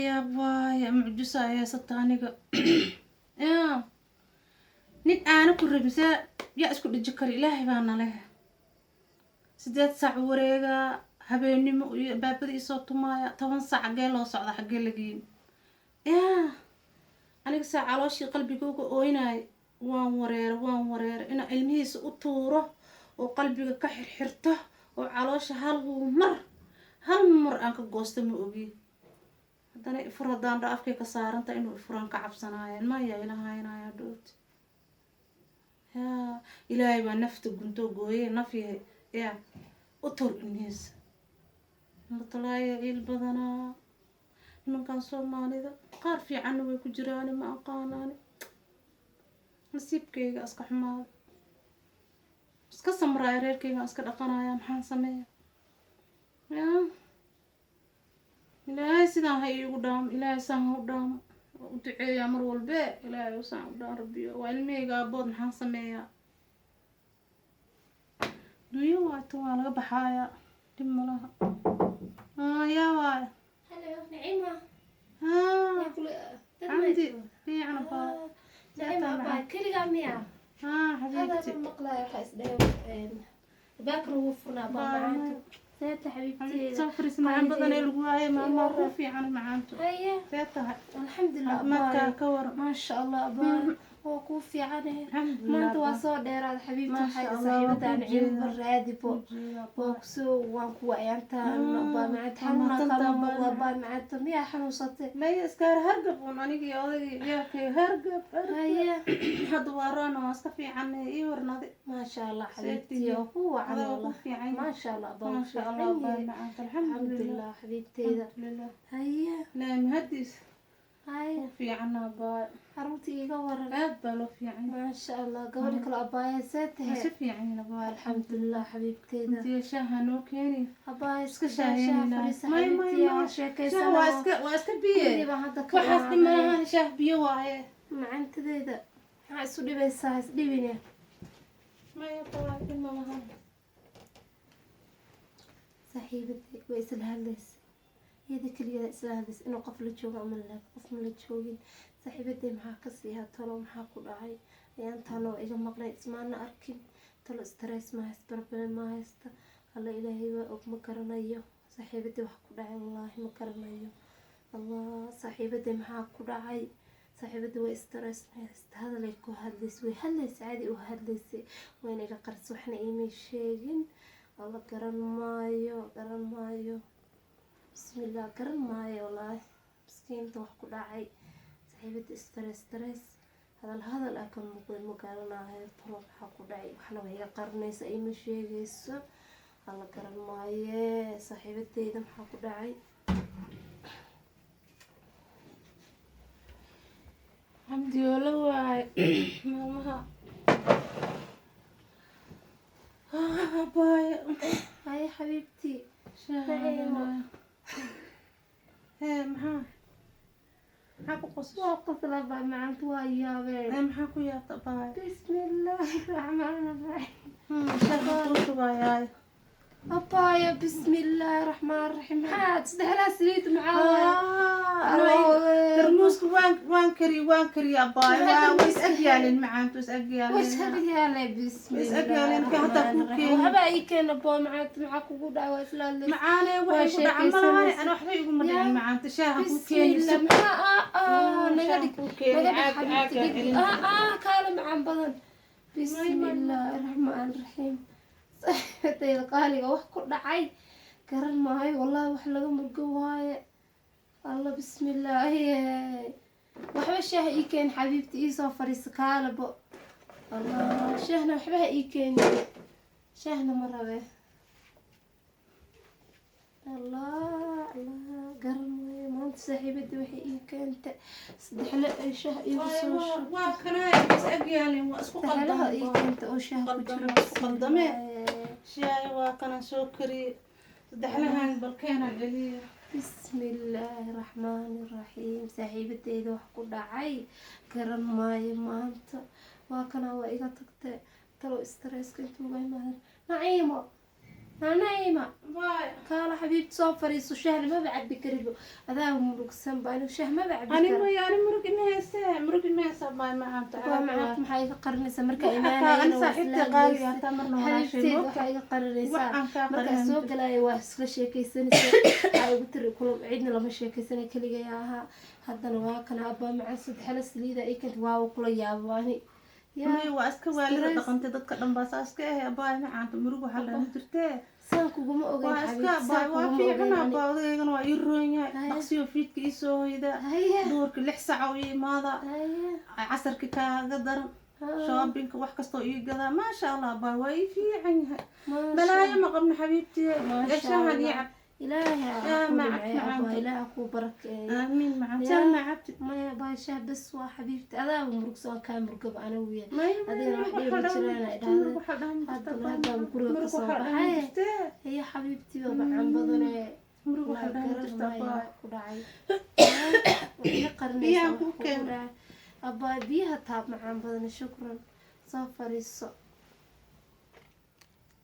Yaab waaye, mucjiso ay haysata aniga. Ya nin aana ku rabin, see yaa isku dhiji kara? Ilaahay baa naleh. 8 saac wareegaa, habeennimo iyo baabada isoo tumaaya, 10 saac. Xaggee loo socda? Xaggee lageyn? Yaa aniga saa calooshii qalbiga uga ooynaay. Waan wareera, waan wareera. Inaa ilmihiisa u tuuro oo qalbiga ka xirxirto oo caloosha hal mar, hal mar aan ka goosto, ma ogi. Haddana ifur haddaan dha, afkay ka saaranta inuu ifuraan ka cabsanaayeen. Maya, ila haynaya dhooti. Yaa Ilaahay baa nafta guntoo gooye, naf yahay. Yaa u tuur ilmihiisa matalaaya. Ciil badanaa nimankan Soomaalida, qaar fiicanna way ku jiraani. Ma aqaanaani, nasiibkayga iska xumaada, iska samraaya, reerkayga iska dhaqanaya. Maxaan sameeya? Yaa Ilaahay, sidaan ha iigu dhaamo. Ilaahay saan ha u dhaamo. Waa u duceeyaa mar walbe. Ilaahay saan u dhaam, Rabbiyo. Waa ilmahayga aabood, maxaan sameeyaa? Dunyo waata, waa laga baxaayaa, dhib malaha. Yaa waay? Hello, Naciima. Haa, Xamdi, fiican baa. Naciima abaa, keligaa miya? Haa, xabiibti. Hadal maqlayo, waxaa isdhahay albaabkana wuu furnaa baa macaanto. Seeta, xabiibteeda? Soo fariis, macaan badan ee lagu waayay maalmaha ku fiican, macaanto. Haye. See tahay? Alxamdulilah. Caafimaadkaa abaayo. ka waran? Maasha Allah abaayo, waa kuu fiicane. Alxamdulilah. Maanta waa soo dheeraada, xabiibti. Maasha Waxay Allah, saaxiibada waa kuu Naciima jeedaa. Barraadibo waa kusoo, waan ku wayantaan abaa macaanta. Waa Xanuunaa mahadsantahay, kama muuqda abaayo. Abaa macaanta, miyaa xanuunsatay? Maya, iskaar hargab un anigii odaygii ciyaalkay hargab hargab. Haye. Hadda waa roona, waa iska fiican. Ii warnadi. Maasha Allah. See Xabiibtii, tihiin? waa ku wacan. Adaa ku Wallah. fiican. Maasha Allah abaa, wuu Maasha Allah. fiican Abaa yahay. macaanta, alxamdulilah. Alxamdulilah, xabiibteyda. Alxamdulilah. Haye. Ilaahay mahadiis. Haye. Ku fiicana, abaayo. Caruurta iiga waran? Aad baa loo fiican. Maasha Allah. Gabadhi kale abaaya, see Waa tahay? si fiican yihiin, abaayo. Alxamdulilah, xabiibteyda. Intiya shaaha noo keeni. Abaaya, iska iska shaah shaaheynayna. fariisa. May may Xabiibtii, may. waan Shaah sheekaysanaa. waa iska biye. Gurigii baan hadda ka Waxaas imaaday. dhimanahan, shaah biyo waaye. Macantadeeda, maxaa isu dhibaysaa? Isdhibine. Maya, abaayo, dhib ma lahan. Saaxiibadey way isla hadlaysay, iyada keligeeda isla hadlaysay. Inuu qof la joogo ama la qof ma la joogin. Saaxiibaday maxaa ka siihaa? Talo maxaa ku dhacay? Ayaantaana waa iga maqlay, ismaana arkin. Talo stress ma haysta, problem ma haysta? Alla, Ilaahay waa og. Ma garanayo saaxiibaday wax ku dhacay, wallaahi ma garanayo. Allah, saaxiibaday maxaa ku dhacay? Saaxiibada way stress ma haysta? Hadalay ku hadlaysay, way hadlaysay, caadi u hadlaysay, wayna iga qarisay, waxna iimay sheegin. Alla, garan maayo, garan maayo. Bismillah, garan maayo wallaahi miskiinta wax ku dhacay. Saaxiibada stress, stress, hadal hadal ah ka muuqday. Ma garanayo talo maxaa ku dhacay, waxna way iga qarinaysa, ima sheegayso. Alla, garan maaye saaxiibadeyda maxaa ku dhacay. Xamdiyoolo waaye maalmaha. Abaayo. Haye, xabiibtii. Shaaha. Naciimo. Hee, maxaa ku qosashay? Waa qosla baa macaanta, waa yaabeen. Hee, maxaa ku yaabta, abaayo? Bismillaahi raxmaani raxiim. Shaaha kuu shubayaay. Abaayo, bismillaahi raxmaani raxiim. Maxaa saddexdaa saliid maxaa waaye? Tarmuuska waan kariye, abaayo. Waa way is agyaaleen, macaantu, is agyaaleen. Washaryaalay. Is agyaaleen, ka hadda kuu keeni. Waxba ii keena boo macaanta, maxaa kugu dhacay? Waa isla hadlaysa. Macaane, waxay ku dhaca malahan, ana waxba iguma dhicin, macaanta. Shaaha kuu keeni. Bismillah, maxaa naga dhig. Kuu keeni. Naga dhig. Caag xabiibti. Caaga Dhig. celin. Kaala macaan badan. Bismillaahi raxmaani raxiim. Saaxiibadayda qaaliga wax ku dhacay garan maayo wallahi, wax laga murgo waaye. Alla, bismillaahi. Waxba shaah ii keen, xabiibti, iisoo fadhiisa kaalabo. Allah, shaahna waxba ha ii keeni, shaahna ma rabe. Allah, Allah, garan maayo maanta saaxiibadii waxay ii keentay saddexle ay shaah iigu soo shubtay. Waa kana is agyaaleen, waa isku Saddexlaha ii qaldan. keentay oo shaah ku Qaldame, jiro. isku qaldame. Shaah waa kana soo kariyey saddexlahan, balkeenan celiya. Bismillaahi raxmaani raxiim. Saaxiibadeyda wax ku dhacay garan maayo maanta. Waa kana, waa iga tagtay. Talo stresska intuu uga imaadan? Naciimo. Naima. Baay. Kaala xabiibti, soo fariiso. Shahna maba cabi karibo, adaa murugsan ba. Anigu shah maba cabi Ani karo. Maya, ani murug ima hayse, murug ima hayse, baay macaanta. Waa macaanta, maxaa iga qarinaysaa markaa Waxa kaa imaanayana? ani Waa saaxiibtay isla qaaliga hadlaysa. hataa marna walaashay Xabiibteed, moogta. waxaa iga qarinaysaa Wax aan kaa markaa qarinay soo ma jirto. galaya waa isla sheekaysanaysa. Waxaa igu tiri kula cidna lama sheekaysanay, keligay ahaa. Haddana waa kana, abbaa macaan, sadexala saliida ii keenta. Waawa kula yaabo ani yaa. Maya, waa iska waalida Stress. dhaqantay. Dadka dhan baa saas ka ahe, abaay macaanta. Murug waxaa lama jirtee. Saan kuguma ogeyn. Waa iska Xabiibti, abaay saan waa kuguma fiican. ogeyn ani. Abaa, odageygana waa ii roon yahay. Haya. Dhaqsiyo fiidka ii soo hoyda. Haya. Duhurka 6 saac oo ii imaada. Haya. Casarki kaaga daran. Shoppingka wax kastoo ii gadaa, maasha Allah, abaay waa ii fiican yahay. Maasha Balaayo ma qabno, xabiibtiye. Maasha Gashahan ii Allah. cab. Ilaahay ha Yaa kuu macab nimceeyo abaa. macaanto. Ilaahay ha kuu barakeeyo. Aamiin macaan. Yaa. Saan ma cabtid? Maya baa, shaah bes waa xabiibti. Adaaba murugsan, kaa murgaba anigu ya. Maya. Adigana wax murug dhiba waxaa jiraan dhahan ay jirto, murug dhahdo. waxaa dhahan jirto, Haddana abaay haddaan macaan. guriga Murug kasoo waxaa dhahan baxay. jirtee. Haya xabiibti, waa macaan badane. Murug waxaa Wallaahi dhahan garan jirta, maayo abaay. wax ku dhacay. Wax iga qarinaysaa Biyaan wax kuu kugu keenay. dhacay. Abaa, biyaha taab macaan badane, shukran. Soo fariiso.